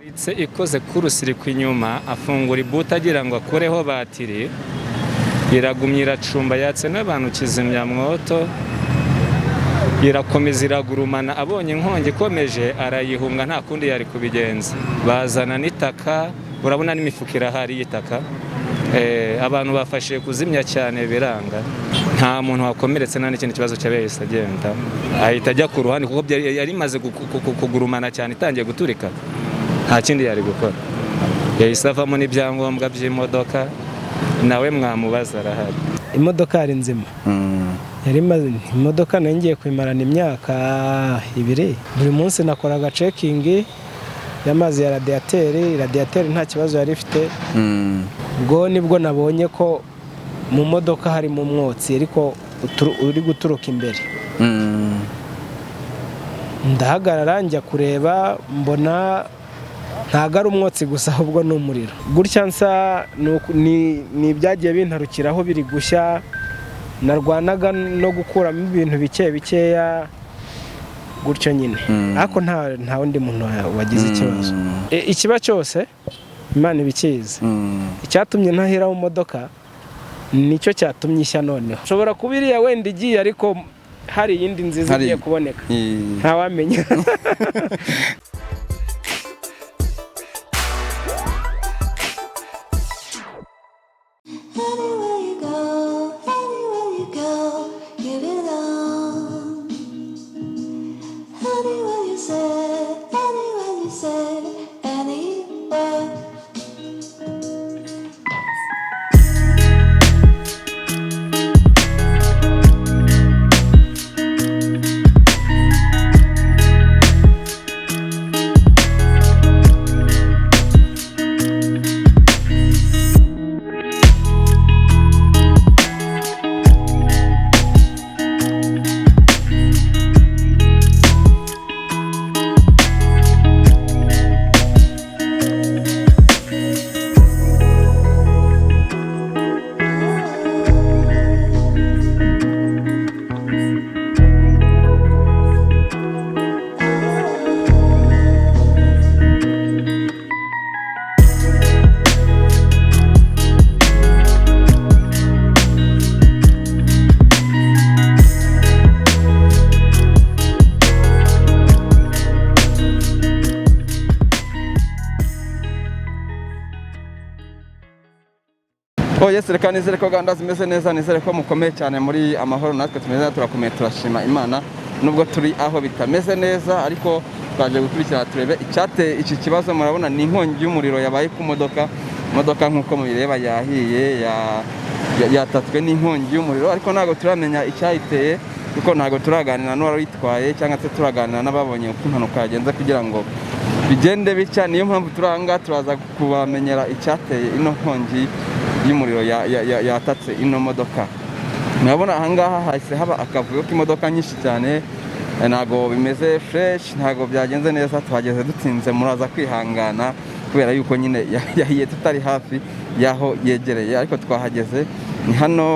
Itse ikoze court-circuit inyuma, afungura iboot agira ngo akureho batiri, iragumya iracumba, yatse n'abantu kizimyamwoto, irakomeza iragurumana. Abonye inkongi ikomeje arayihunga, nta kundi yari kubigenza. Bazana n'itaka, urabona n'imifuka irahari y'itaka. Abantu bafashije kuzimya cyane biranga, nta muntu wakomeretse, nta n'ikindi kibazo cyabaye. Yahise agenda, ahita ajya ku ruhande kuko yari imaze kugurumana cyane, itangiye guturika, nta kindi yari gukora. Yahise avamo n'ibyangombwa by'imodoka, nawe mwamubaza arahari. Imodoka yari nzima, yari imaze, imodoka nari ngiye kuyimarana imyaka 2. Buri munsi nakoraga checking y'amazi ya radiateur. Radiateur nta kibazo yari ifite. Ubwo nibwo nabonye ko mu modoka harimo umwotsi, ariko uri guturuka imbere. Ndahagarara njya kureba, mbona ntabwo ari umwotsi gusa, ahubwo ni umuriro. Gutya nsa ni ibyagiye bintarukiraho biri gushya, narwanaga no gukuramo ibintu bike bikeya gutyo nyine, ariko nta wundi muntu wagize ikibazo. Ikiba cyose Imana ibikizi. Icyatumye ntahira mu modoka nicyo cyatumye ishya. Noneho nshobora kuba iriya wenda igiye, ariko hari iyindi nziza igiye kuboneka, ntawamenya. Anywhere you go, anywhere you go, you belong. Anywhere you say, anywhere you say, anywhere. Oh yes, reka nizere ko gahunda zimeze neza, nizere ko mukomeye cyane muri amahoro. Natwe tumeze neza, turakomeye, turashima Imana, nubwo turi aho bitameze neza, ariko twaje gukurikirana turebe icyateye iki kibazo. Murabona ni inkongi y'umuriro yabaye ku modoka. Imodoka nk'uko mubireba yahiye, yatatswe n'inkongi y'umuriro, ariko ntabwo turamenya icyayiteye kuko ntabwo turaganira n'uwari uyitwaye cyangwa se turaganira n'ababonye uko impanuka yagenze kugira ngo bigende bitya. Niyo mpamvu turi aha ngaha, turaza kubamenyera icyateye ino nkongi y'umuriro yatatse ino modoka. Murabona aha ngaha hahise haba akavuyo k'imodoka nyinshi cyane. Ntabwo bimeze fresh, ntabwo byagenze neza, tuhageze dutinze, muraza kwihangana kubera yuko nyine yahiye tutari hafi y'aho yegereye, ariko twahageze. Ni hano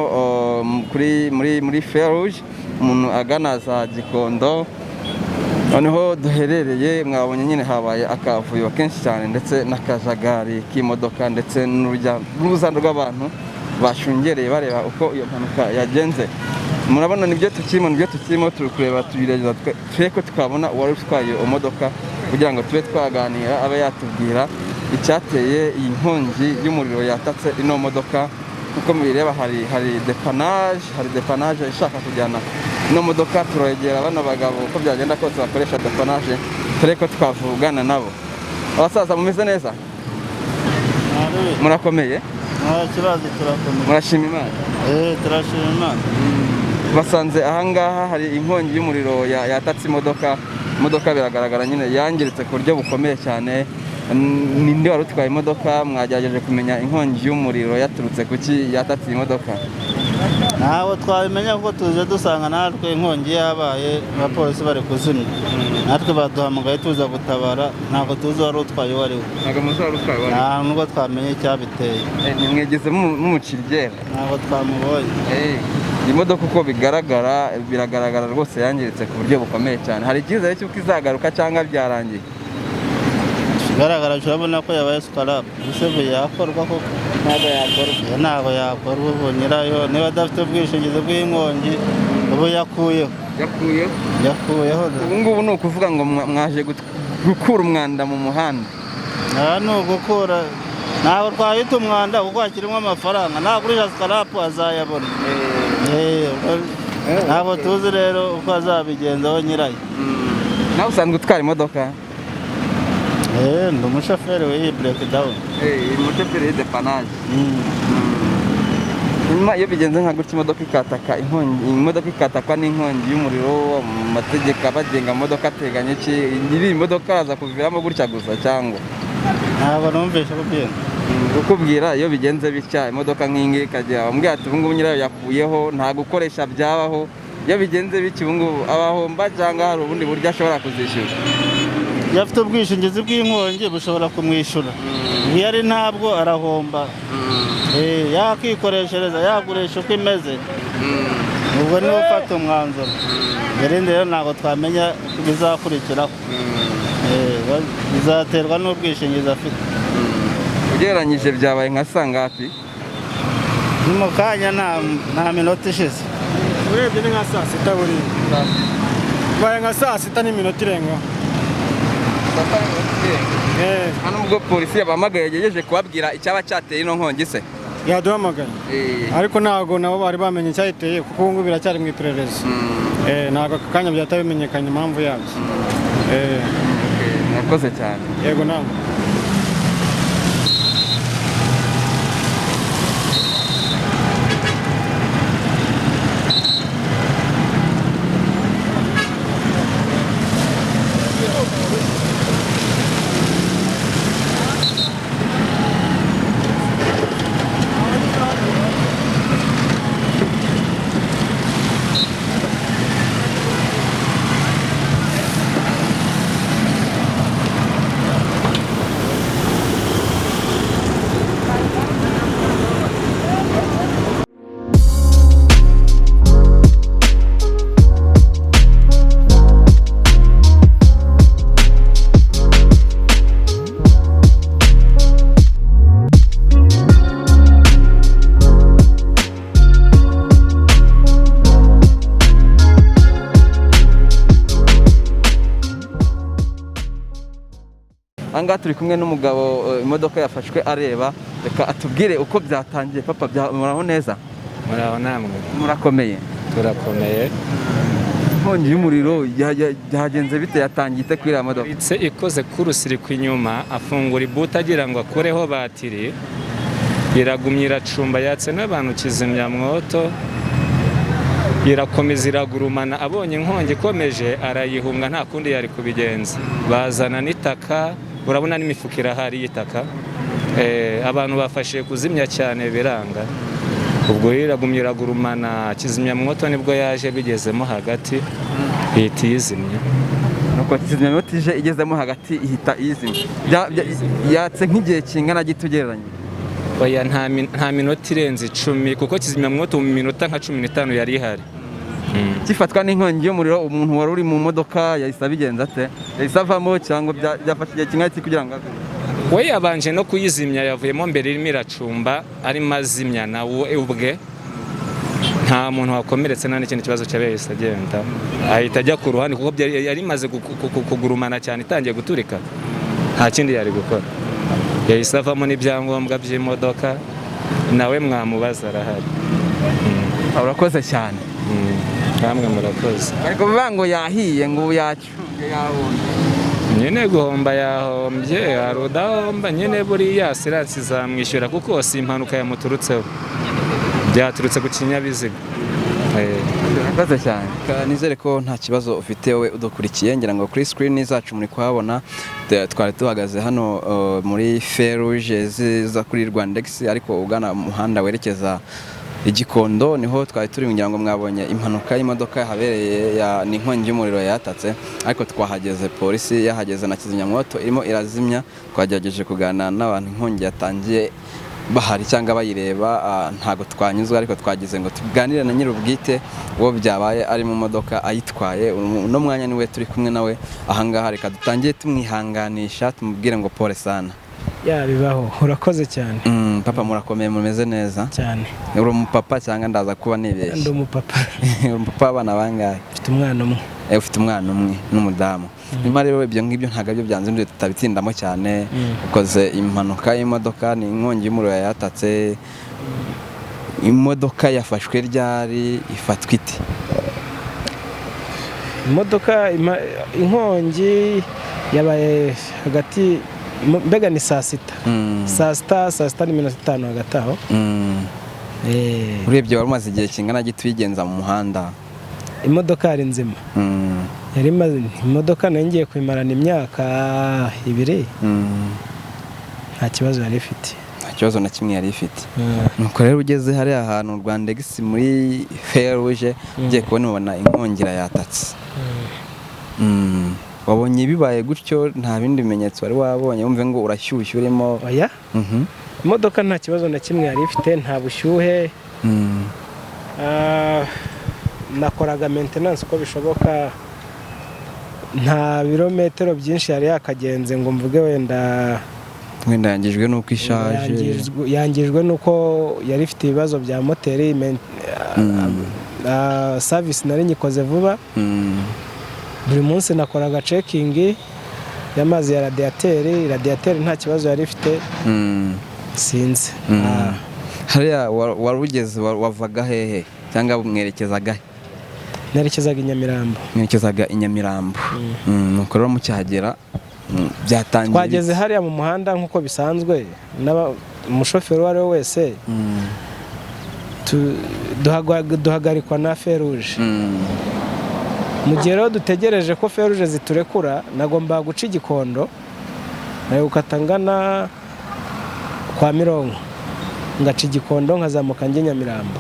kuri muri Feruje, umuntu agana za Gikondo noneho duherereye. Mwabonye nyine habaye akavuyo kenshi cyane ndetse n'akajagari k'imodoka ndetse n'urujya n'uruza rw'abantu bashungereye bareba uko iyo mpanuka yagenze. Murabona nibyo tukirimo turi kureba, tugerageza turebe ko twabona uwari utwaye iyo modoka kugira ngo tube twaganira, abe yatubwira icyateye iyi nkongi y'umuriro yatatse ino modoka. Kuko mubireba hari dépannage ishaka kujyana ino modoka. Turegera bano bagabo, uko byagenda kose bakoresha dépannage, turebe ko twavugana nabo. Abasaza, mumeze neza? Murakomeye? Nta kibazo, turakomeye. Murashima Imana? Eh, turashima Imana. Basanze ahangaha hari inkongi y'umuriro yatatse imodoka. Imodoka biragaragara nyine yangiritse ku buryo bukomeye cyane. Ninde wari utwaye imodoka? Mwagerageje kumenya inkongi y'umuriro yaturutse kuki yatatse iyi modoka? Ntabwo twabimenya kuko tuje dusanga natwe inkongi yabaye, abapolisi bari kuzimya, natwe baduhamagaye tuza gutabara. Ntabwo tuzi uwari utwaye uwo ari we. Ntabwo muzi wari utwaye uwo ari we? Nta nubwo twamenye icyabiteye. Ntimwigeze mumuca iryera? Ntabwo twamubonye. Iyi modoka uko bigaragara, biragaragara rwose yangiritse ku buryo bukomeye cyane. Hari icyizere cy'uko izagaruka cyangwa byarangiye? Ikigaragara urabona ko yabaye scrap. Ese ubu yakorwa koko? Ntabwo yakorwa. Ntabwo yakorwa. Ubu nyirayo niba adafite ubwishingizi bw'inkongi, ubu yakuyeho. Yakuyeho. Yakuyeho. Ubu ngubu ni ukuvuga ngo mwaje gukura umwanda mu muhanda. Aha ni ugukura, ntabwo twahita umwanda kuko hakirimo amafaranga. Nagurisha scrap azayabona. Ntabwo tuzi rero uko azabigenzaho nyirayo. Nawe usanzwe utwara imodoka? Ndi umushoferi w'iyi breakdown. Umushoferi w'idepanaje. Nyuma iyo bigenze nka gutya, imodoka ikataka inkongi, imodoka ikatakwa n'inkongi y'umuriro, mu mategeko abagenga imodoka ateganya iki? Nyiri imodoka araza kuviramo gutya gusa cyangwa? Ntabwo numvise kubyina. Kukubwira, iyo bigenze bitya, imodoka nk'iyi ngiyi ikagera, bamubwira ati ubu ngubu nyirayo yakuyeho, nta gukoresha byabaho. Iyo bigenze bitya, ubu ngubu abahomba cyangwa hari ubundi buryo ashobora kuzishyura? Iyo afite ubwishingizi bw'inkongi bushobora kumwishyura, iyo ari ntabwo arahomba. Yakikoreshereza, yagurisha uko imeze, ubwo niwe ufata umwanzuro. Irindi rero ntabwo twamenya ibizakurikiraho. Bizaterwa n'ubwishingizi afite. Ugereranyije byabaye nka sangapi? Ni mu kanya, nta minota ishize. Urebye ni nka saa sita, buriya bibaye nka saa sita n'iminota irengaho. Hano ubwo polisi yabahamagaye, yagejeje kubabwira icyaba cyateye ino nkongi se? Yaduhamagaye, ariko ntabwo nabo bari bamenye icyayiteye, kuko ubu ngubu biracyari mu iperereza. Ntabwo aka kanya byahita bimenyekana impamvu yabyo. Murakoze cyane. Yego, nawe. Aha ngaha turi kumwe n'umugabo, imodoka yafashwe areba. Reka atubwire uko byatangiye. Papa, muraho neza? Muraho namwe. Murakomeye? Turakomeye. Inkongi y'umuriro byagenze bite? Yatangiye ite kuri iriya modoka? Ndetse ikoze kurusirikwa inyuma, afungura ibuta agira ngo akureho batiri, iragumya iracumba, yatse n'abantu kizimyamwoto, irakomeza iragurumana. Abonye inkongi ikomeje arayihunga, nta kundi yari kubigenza. Bazana n'itaka, urabona n'imifuka irahari y'itaka. Abantu bafashe kuzimya cyane biranga. Ubwo rero iragumya iragurumana, kizimyamwoto nibwo yaje bigezemo hagati ihita iyizimya. Nuko kizimyamwoto ije igezemo hagati ihita iyizimya. Yatse nk'igihe kingana gito ugereranyije? Oya, nta minota irenze 10, kuko kizimyamwoto mu minota nka 15 yari ihari. Kifatwa n'inkongi y'umuriro, umuntu wari uri mu modoka yahise abigenza ate? Yahise avamo cyangwa byafashe igihe kingana iki kugira ngo ave? We yabanje no kuyizimya, yavuyemo mbere irimo iracumba, arimo azimya nawe ubwe. Nta muntu wakomeretse, nta n'ikindi kibazo cyabaye, yahise agenda, ahita ajya ku ruhande, kuko yari imaze kugurumana cyane, itangiye guturika, nta kindi yari gukora. Yahise avamo n'ibyangombwa by'imodoka, nawe mwamubaza arahari. Urakoze cyane. Namwe murakoze. Ariko bivuga ngo yahiye, ngo ubu yacumbye, yahombye. Nyine guhomba yahombye, hari udahomba nyine. Buriya assurance izamwishyura, kuko si impanuka yamuturutseho, byaturutse ku kinyabiziga. Urakoze cyane. Nizere ko nta kibazo ufite wowe udukurikiye. Ngira ngo kuri screen zacu muri kuhabona, twari duhagaze hano muri feruje ziza kuri Rwandex, ariko ugana mu muhanda werekeza Igikondo, niho twari turi. Ngira ngo mwabonye impanuka y'imodoka yahabereye, ni inkongi y'umuriro yatatse, ariko twahageze polisi yahageze na kizimyamwoto irimo irazimya. Twagerageje kuganira n'abantu inkongi yatangiye Bahari cyangwa bayireba, ntago twanyuzwe, ariko twagize ngo tuganire na nyir'ubwite uwo byabaye ari mu modoka ayitwaye. Uno mwanya niwe turi kumwe nawe ahangaha. Reka dutangire tumwihanganisha, tumubwire ngo pole sana. Ya, bibaho, urakoze cyane. Papa, murakomeye, mumeze neza? Cyane. Uri umupapa cyangwa ndaza kuba Ndi nibeshye? umupapa. Uri umupapa w'abana bangahe? Mfite umwana umwe. Ufite umwana umwe n'umudamu. Nyuma rero ibyo ngibyo ntabwo aribyo byanze, tutabitsindamo cyane. Ukoze impanuka y'imodoka, ni inkongi y'umuriro yatatse imodoka. Yafashwe ryari, ifatwa ite? Imodoka inkongi yabaye hagati mbega ni saa 6, saa 6 n'iminota 5 hagati aho. Urebye wari umaze igihe kingana gito uyigenza mu muhanda? Imodoka yari nzima. Yari imaze, imodoka nari ngiye kuyimarana imyaka 2. Nta kibazo yari ifite. Nta kibazo na kimwe yari ifite. Nuko rero ugeze hariya hantu Rwandex muri feruje, ugiye kubona ubona inkongi yatatse. Wabonye bibaye gutyo, nta bindi bimenyetso wari wabonye, wumve ngo urashyushye urimo? Oya. Imodoka nta kibazo na kimwe yari ifite, nta bushyuhe. Nakoraga maintenance uko bishoboka, nta birometero byinshi yari yakagenze ngo mvuge wenda. Wenda yangijwe n'uko ishaje. Yangijwe n'uko yari ifite ibibazo bya moteri. Service nari nyikoze vuba. Buri munsi nakoraga checking y'amazi ya radiateur. Radiateur nta kibazo yari ifite. Sinzi. Hariya wari ugeze, wavaga hehe cyangwa mwerekezaga he? Nerekezaga i Nyamirambo. Mwerekezaga i Nyamirambo. Nuko rero mucyahagera, byatangiye Twageze bite? hariya mu muhanda nk'uko bisanzwe, umushoferi uwo ari we wese, duhagarikwa na feruje. Mu gihe rero dutegereje ko feruje ziturekura, nagombaga guca Igikondo, nari gukata ngana kwa Mironko, ngaca Igikondo nkazamuka njye Nyamirambo.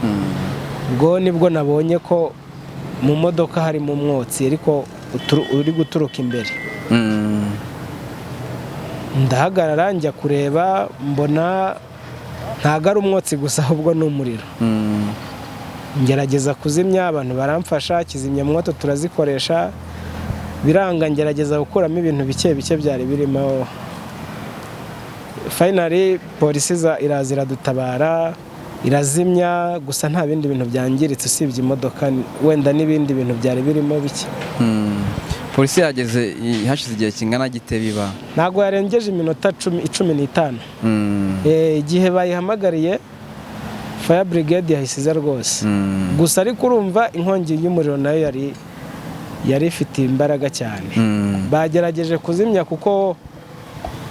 Ubwo nibwo nabonye ko mu modoka harimo umwotsi, ariko uri guturuka imbere. Ndahagarara njya kureba, mbona ntabwo ari umwotsi gusa, ahubwo ni umuriro. Ngerageza kuzimya, abantu baramfasha, kizimyamwoto turazikoresha, biranga. Ngerageza gukuramo ibintu bike bike byari birimo. Finally polisi iraza iradutabara, irazimya. Gusa nta bindi bintu byangiritse usibye imodoka wenda n'ibindi bintu byari birimo bike. Polisi yageze hashize igihe kingana gite biba? Ntabwo yarengeje iminota 15. Igihe bayihamagariye, fire brigade yahise iza rwose. Gusa ariko urumva inkongi y'umuriro nayo yari ifite imbaraga cyane. Bagerageje kuzimya, kuko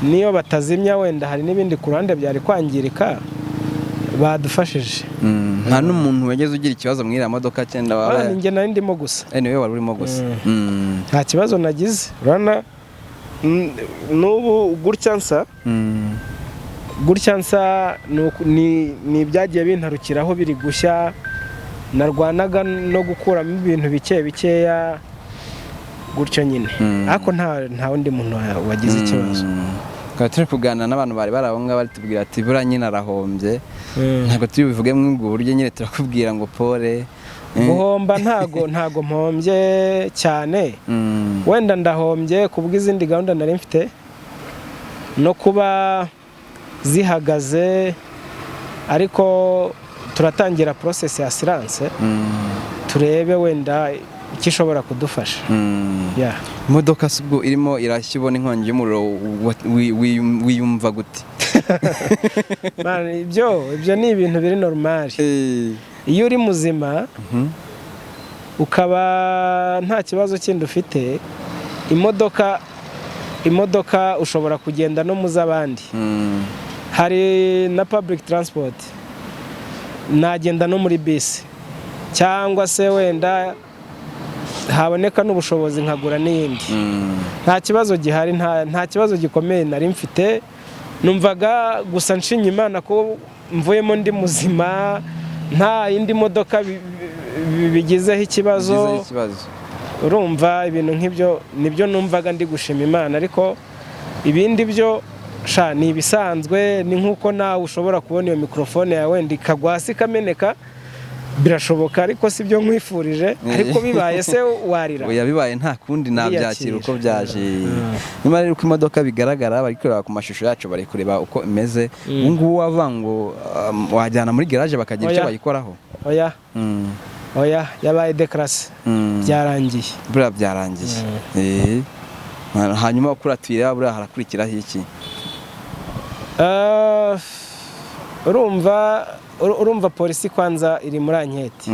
niyo batazimya wenda hari n'ibindi ku ruhande byari kwangirika. Badufashije. Nta n'umuntu wageze ugira ikibazo muri iriya modoka cyenda waba? Ni njye nari ndimo gusa. Niwe wari urimo gusa. Nta kibazo nagize. Urabona n'ubu gutya nsa. Gutya nsa ni ibyagiye bintarukiraho biri gushya, narwanaga no gukuramo ibintu bike bikeya gutyo nyine. Ariko nta wundi muntu wagize ikibazo. Tukaba turi kuganira n'abantu bari bari aho ngaho, bari tubwira ati buriya nyine arahombye. Ntabwo turi bubivuge muri ubwo buryo nyine, turakubwira ngo pole. Guhomba ntago mpombye cyane. Wenda ndahombye ku bw'izindi gahunda nari mfite no kuba zihagaze, ariko turatangira process ya assurance, turebe wenda icyo ishobora kudufasha. Yeah. Imodoka se ubwo irimo irashya, ubona inkongi y'umuriro, wiyumva gute? Man, ibyo ni ibintu biri normal. Iyo uri muzima, ukaba nta kibazo kindi ufite, imodoka ushobora kugenda no mu z'abandi. Hari na public transport, nagenda no muri bisi, cyangwa se wenda haboneka n'ubushobozi nkagura n'iyindi. Nta kibazo gihari, nta kibazo gikomeye nari mfite. Numvaga gusa nshinye Imana ko mvuyemo ndi muzima, nta yindi modoka bigizeho ikibazo. Bigizeho ikibazo. Urumva ibintu nk'ibyo nibyo numvaga ndi gushima Imana, ariko ibindi byo Sha, ni ibisanzwe, ni nk'uko nawe ushobora kubona iyo mikorofone yawe wenda ikagwa hasi ikameneka, birashoboka, ariko si byo nkwifurije. Ariko bibaye se warira? Oya, bibaye nta kundi, nabyakira uko Uriyakira. byaje. Nyuma rero uko imodoka bigaragara, bari kureba ku mashusho yacu, bari kureba uko imeze ubu ngubu, wavuga ngo wajyana muri garage bakagira icyo Oya. bayikoraho? Oya. Oya, yabaye déclassée. Byarangiye. Buriya byarangiye. Hanyuma kuri tuyireba, buriya harakurikiraho iki? Urumva polisi kwanza iri muri enquête.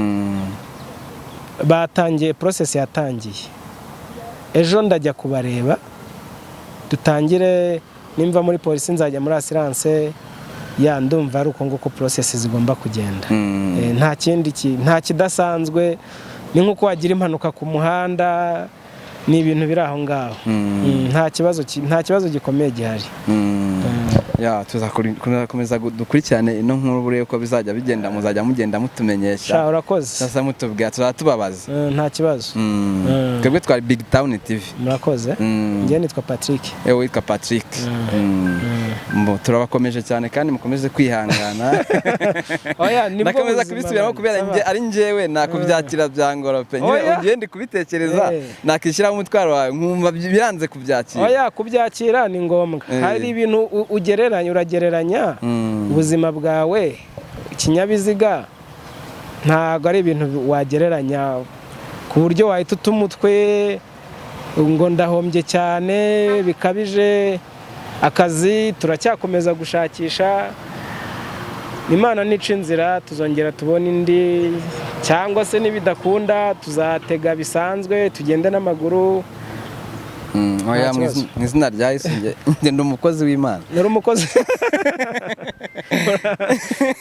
Batangiye process, yatangiye ejo, ndajya kubareba dutangire. Nimva muri polisi nzajya muri assurance. Ya, ndumva ari uko nguko process zigomba kugenda. Nta kindi nta kidasanzwe, ni nk'uko wagira impanuka ku muhanda, ni ibintu biri aho ngaho. Nta kibazo gikomeye gihari. Ya, tuzakomeza dukurikirane ino nkuru, buriya uko bizajya bigenda muzajya mugenda mutumenyesha. Sha, urakoze. Sasa mutubwira, tuzaba tubabaza. Nta kibazo. Twebwe twari Big Town TV. Murakoze. Njye nitwa Patrick. Ewe, witwa Patrick. Mbo, turabakomeje cyane kandi mukomeze kwihangana. Oya, nibwo Ndakomeza buzima, kubisubiramo man. kubera Sawa. njye ari njyewe nakubyakira byangora pe. Nyine Oya. ugiye ndi kubitekereza, nakishyiraho umutwaro wawe nkumva biranze kubyakira. Oya, kubyakira ni ngombwa. Hari ibintu ugereranya, uragereranya ubuzima bwawe, ikinyabiziga ntabwo ari ibintu wagereranya ku buryo wahita uta umutwe ngo ndahombye cyane bikabije. Akazi turacyakomeza gushakisha, Imana nica inzira tuzongera tubone indi, cyangwa se nibidakunda tuzatega bisanzwe tugende n'amaguru. Oya, Nta mu kibazo. mu izina rya Yesu, njye ndi umukozi w'Imana. Uri umukozi,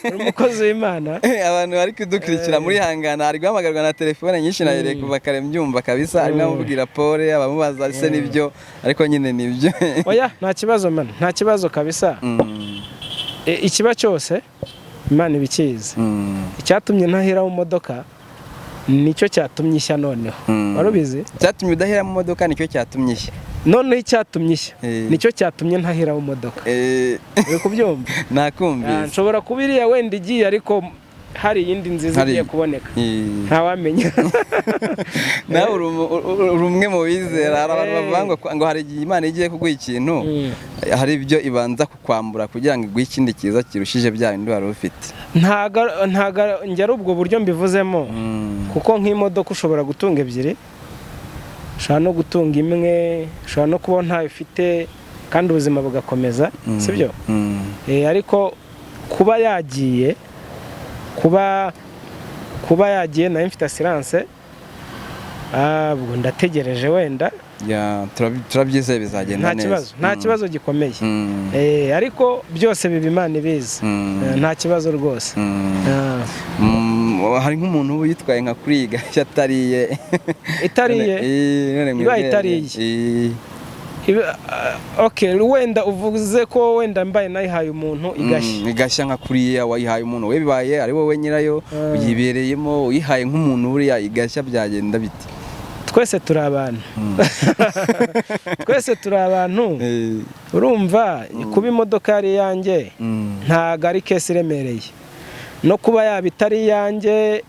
uri umukozi w'Imana. Abantu bari kudukurikira muri hangana, hari guhamagarwa na telefone nyinshi na yereka kuva kare, mbyumva kabisa, harimo abamubwira pole, abamubaza se nibyo, ariko nyine nibyo. Oya, nta kibazo man, nta kibazo kabisa. Ikiba cyose Imana ibikizi. Icyatumye ntahera mu modoka nicyo cyatumye ishya noneho. Wari ubizi? Cyatumye udahera mu modoka nicyo cyatumye ishya. Noneho icyatumye ishya nicyo cyatumye ntahera mu modoka. Uri kubyumva? Nakumvise. Nshobora kuba iriya wenda igiye, ariko hari iyindi nziza igiye kuboneka. Ntawamenya. Nawe uri umwe mu bizera. Hari abantu bavuga ngo hari igihe Imana igiye kuguha ikintu, hari ibyo ibanza kukwambura kugira ngo iguhe ikindi cyiza kirushije bya bindi wari ufite. Ntago njye ari ubwo buryo mbivuzemo, kuko nk'imodoka ushobora gutunga ebyiri, ushobora no gutunga imwe, ushobora no kuba ntayo ufite kandi ubuzima bugakomeza, sibyo? Ariko kuba yagiye nayo mfite assurance, ubwo ndategereje wenda. Ya, turabyizeye bizagenda Nta neza. kibazo, nta kibazo gikomeye. Ariko byose biba Imana ibizi. Nta kibazo rwose. Hari nk'umuntu uba yitwaye nka kuriga atariye. Itariye? None Ibaye mwebwe- itariye. Okay, wenda uvuze ko wenda mbaye nayihaye umuntu igashya. Igashya nka kuriya wayihaye umuntu, we bibaye ari wowe nyirayo, uyibereyemo, uyihaye nk'umuntu buriya igashya byagenda bite? Twese turi abantu, twese turi abantu. Urumva, kuba imodoka yari iyanjye ntago ari case iremereye, no kuba yaba itari iyanjye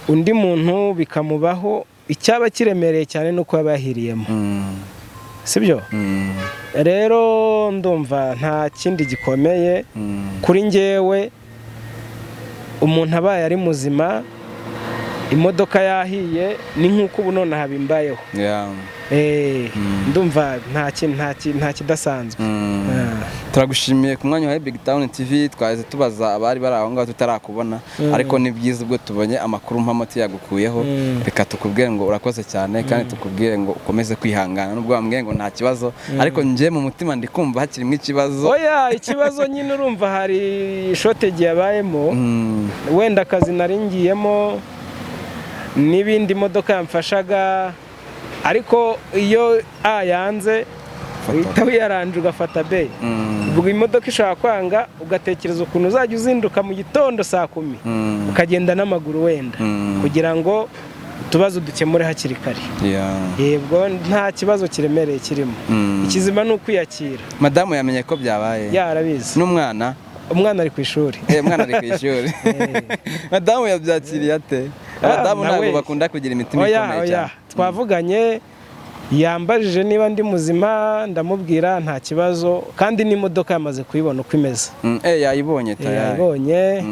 undi muntu bikamubaho, icyaba kiremereye cyane ni uko yaba yahiriyemo, sibyo? Rero ndumva nta kindi gikomeye. Kuri njyewe, umuntu abaye ari muzima, imodoka yahiye, ni nk'uko ubu nonaha bimbayeho. Ndumva nta kidasanzwe. Turagushimiye ku mwanya wa Big Town TV. Twaje tubaza abari bari aho ngaho tutarakubona, ariko ni byiza ubwo tubonye amakuru mpamo tuyagukuyeho. Reka tukubwire ngo urakoze cyane, kandi tukubwire ngo ukomeze kwihangana, nubwo wambwiye ngo nta kibazo, ariko njye mu mutima ndi kumva hakirimo ikibazo. Oya, ikibazo nyine urumva hari shortage yabayemo, wenda akazi nari ngiyemo n'ibindi, imodoka yamfashaga, ariko iyo A yanze uhita wiyaranja ugafata B. Ubwo imodoka ishobora kwanga, ugatekereza ukuntu uzajya uzinduka mu gitondo saa 10, ukagenda n'amaguru wenda kugira ngo Utubazo dukemure hakiri kare. Yebwo, nta kibazo kiremereye kirimo. Ikizima ni ukwiyakira. Madamu yamenye ko byabaye? Yarabizi. N'umwana? Umwana ari ku ishuri. Umwana ari ku ishuri. Madamu yabyakiriye ate? Abadamu ntabwo Nawe- bakunda kugira imitima Oya. ikomeye Oya. cyane. Twavuganye, yambajije niba ndi muzima, ndamubwira nta kibazo, kandi n'imodoka yamaze kuyibona uko imeze. Yayibonye tayari? Yayibonye.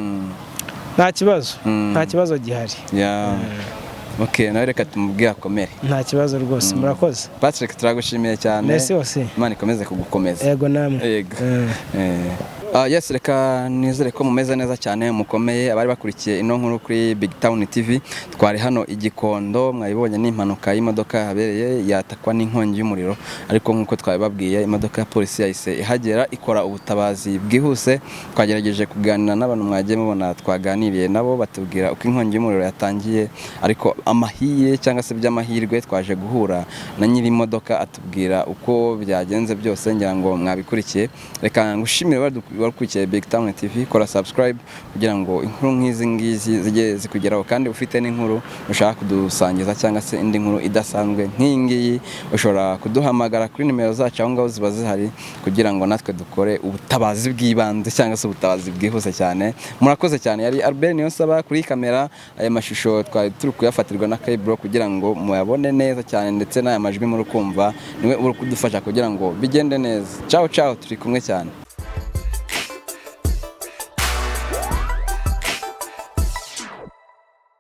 Nta kibazo. Nta kibazo gihari. Yeah. Okay, nawe reka tumubwire akomere. Nta kibazo rwose, murakoze. Patrick, turagushimiye cyane. Merci aussi. Imana ikomeze kugukomeza. Yego, namwe. Yego. Yes, reka nizere ko mumeze neza cyane, mukomeye, abari bakurikiye ino nkuru kuri Big Town TV. Twari hano i Gikondo, mwayibonye n'impanuka y'imodoka yahabereye, yatakwa n'inkongi y'umuriro, ariko nk'uko twabibabwiye, imodoka ya polisi yahise ihagera ikora ubutabazi bwihuse. Twagerageje kuganira n'abantu mwagiye mubona twaganiriye nabo, batubwira uko inkongi y'umuriro yatangiye, ariko amahiye cyangwa se by'amahirwe twaje guhura na nyiri imodoka, atubwira uko byagenze byose. Ngira ngo mwabikurikiye. Reka ngushimire wakurikiye Big Town TV. Kora subscribe kugira ngo inkuru nk'izi ngizi zijye zikugeraho, kandi ufite n'inkuru ushaka kudusangiza cyangwa se indi nkuru idasanzwe nk'iyi ngiyi, ushobora kuduhamagara kuri nimero zacu aho ngaho ziba zihari, kugira ngo natwe dukore ubutabazi bw'ibanze cyangwa se ubutabazi bwihuse cyane. Murakoze cyane. Yari Albert Niyonsaba kuri kamera. Aya mashusho twari turi kuyafatirwa na Kayibro kugira ngo muyabone neza cyane, ndetse n'aya majwi muri kumva niwe uri kudufasha kugira ngo bigende neza. Ciao ciao, turi kumwe cyane.